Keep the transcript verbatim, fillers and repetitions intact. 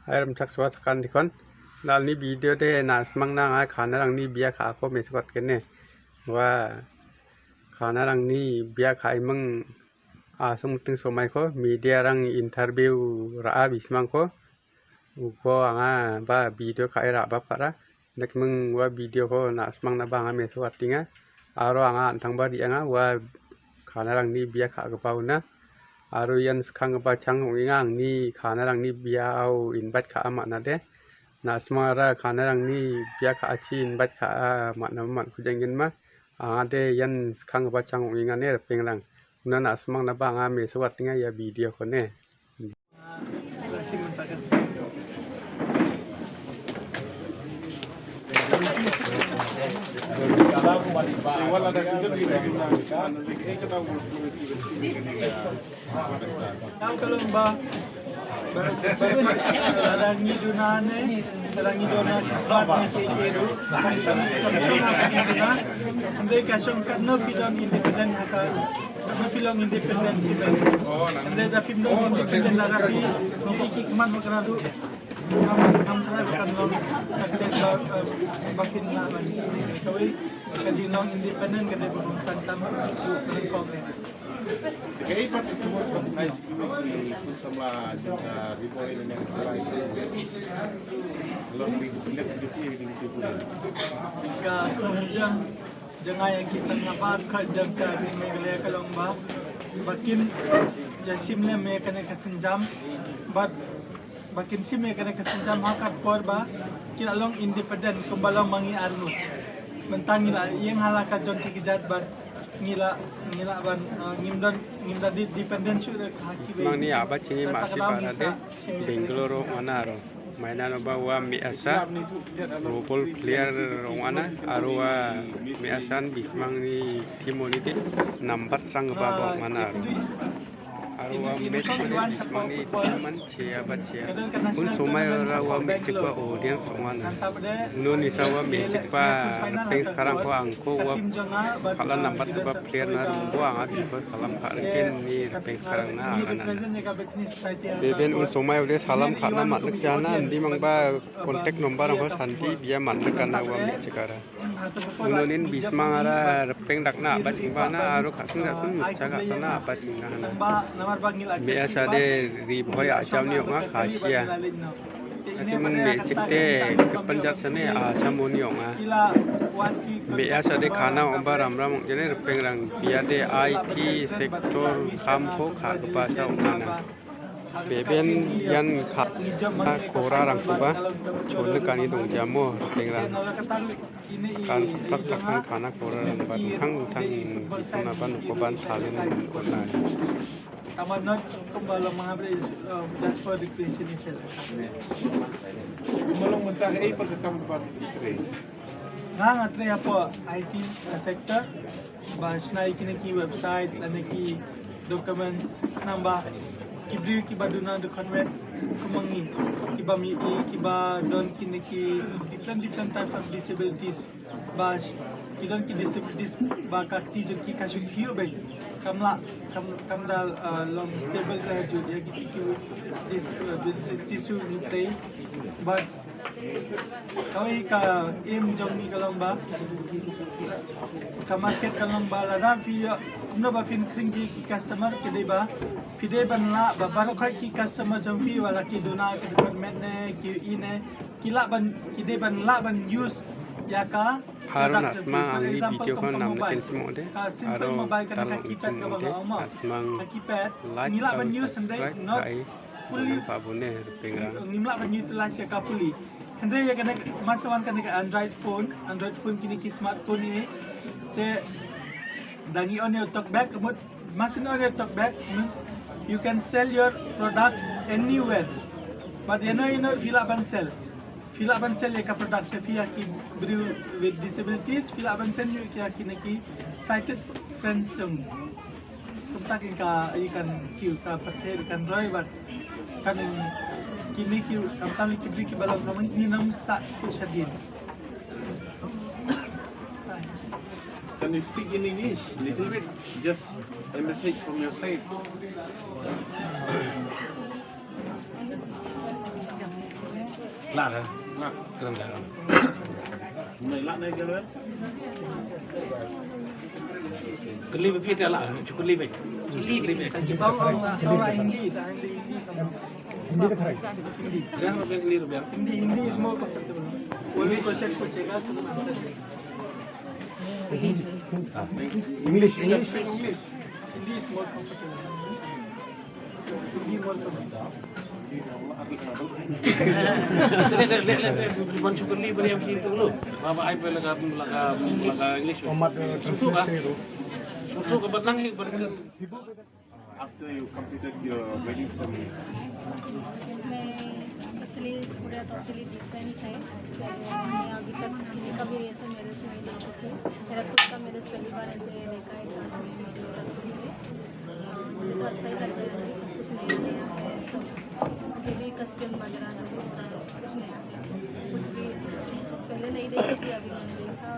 Hai ram chak swa chakan dikon. Lal ni video de na smang na nga khana rang ni bia kha ko me swat kene. Wa khana rang ni bia kha imang a sung ting somai ko media rang interview ra a bismang ko. Uko anga ba video kha ira ba para. Nek meng wa video ko na smang na ba anga me swat tinga. Aro anga antang ba ri anga wa khana rang ni bia kha ka pau na. Aro yan skhang ba chang ong inga ni khana rang ni bia au in bat kha ama na de. Na smang ra khana rang ni bia kha achi in bat kha ama na man ku jeng gen ma. Anga de yan skhang ba chang ong inga ne peng rang. Na na smang na ba anga me swat tinga ya video ko ne. Kam ka long ba. Lada ngi duna ne, lada ngi duna ki pat ne ke ke ru. Kam ka long ba ngi duna. Hynrei ka shong katno phi long independent ha ka. Katno phi long independent shi ben. Hynrei da phim long independent lada phi ngi ki khmat ma ka ru. Kam kam tra kan long success ba ba kin na ban. Kawei ka jinglong independent ka dei ba bun san tam. Ka ei pat tu ai kun samla jong ka Ri Bhoi ne ka lai. Long ni lek ju ti ni ti bu. Ka khong jang jang ai ki san na ba ka jang ka ni me le ka long ba. Ba kin ya shim le me ka ne ka sin jam. But ba kin shim ïa kane ka sienjam ha ka por ba ki la long independent kumba long ma ngi arngut. Mynta ngi la ïeng ha la ka jong ki kjat bad ngi la ngi la ban, uh, ngim don ngim da di- dependent shuh da ha ki. Nang ni aba chingi masi para de Bangalore wana ro. Maina no ba wa me asa global player wana aro wa me asan bismang ni team ni de number sang ba ba wana ro. Aro wa match ko de bismang ni team man chia ba chia. Un somai ra wa match ba audience wana. Uno ni sa wa match ba thanks karang ko angko wa kala number ba player na rumbo anga because kalam ka ken ni thanks karang na anga na. Beben un somai ude salam khana mat lek jana ndi mang ba contact number ko santi bia mat lek kana wa me chikara. Uno nin bismang ara repeng dak na ba ching ba na aro khasung khasung cha khasana ba ching na. Me asa de Ri Bhoi a cham ni nga khasia. Ati mung me chikte kepanjat sane a samon yong a. Me asa de khana ong ba ram ram ong jane repeng rang pia de I T sector kham ko kha kepasa ong mana. Beben yan kha kora rang kuba chon kani dong jamo repeng rang. Kan tak tak kan khana kora rang ba thang thang bisuna ban ko ban thalen online. Tama not kumba long Mahabali, uh, just for recreation itself. Kumba long mynta ka ei pyrkhat kam ba trei. Nga nga trei hapoh I T sector. Ba shna ïa kine ki website lane ki documents nang ba ki briew kiba duna dkhot wet kum ma ngi kiba mih kiba don kine ki different different types of disabilities. Ba ki don ki disabilities ba ka kti jong ki ka shu khih beit. Kam lah kam kam da, uh, long stable ka ju ïa ki ki dis uh, dis tissue ni tei. Ba kawei ka aim jong ngi ka long ba ka market ka long ba lada phi ïoh kumno ba phin khring ki customer ki dei ba phi dei ban lah ba baroh ki customer jong phi wala ki duna ki department ne ki i ne ki lah ban ki dei ban lah ban use ïa ka. Aro na smang ang ni video ko nam na ken simo de. Aro talong simo de. Na smang like ka subscribe ka ai. Fully. Ngim lah ban utilize ïa ka fully. Hynrei ïa kane ma sa wan kane ka Android phone, Android phone kine ki smartphone i. Te da ngi on ïa u talkback mut Machine on ïa talkback means you can sell your products anywhere. But ïa no ïa no phi lah ban sell. Phi lah ban sell ïa ka product sha phi ïa ki briew with disabilities, phi lah ban sell ïa ki ïa kine ki sighted friends jong. Kumta ki ka i kan ki ka pather kan roi bad kan kine ki kam tam ki briew ki ba long kam ni nam sa ku shadien. Can you speak in English? Little bit. Just a message from your side. Lah dah. Kren dah. Kylli ba phi te lah, kylli ba. Kylli ba. Sa jibang ong, ong Hindi, ta Hindi, Hindi. Hindi ka thai. Hindi. Hindi, Hindi is more comfortable. कोई भी क्वेश्चन पूछेगा तो तुम आंसर दे। English, English. Hindi is more comfortable. Hindi more comfortable. Mon shu kylli bari ïa ki tu lu. Ba ba ai ba la ka, la ka, la ka English. Sngewthuh ka? Sngewthuh ka, bad nang hi bad. After you completed your wedding ceremony? मैं एक्चुअली पूरा टोटली डिफरेंस है। मैं अभी तक किसी का भी ऐसे मैरिज नहीं देखी थी। मेरा खुद का मैरिज पहली बार ऐसे देखा है, चार आदमी मैरिज करते हुए। अ, मुझे तो अच्छा ही लग रहा है, सब कुछ नया नया है, सब जो भी कस्टम वगैरह है, वो होता है, सब कुछ नया है। कुछ भी पहले नहीं देखी थी, अभी मैंने देखा।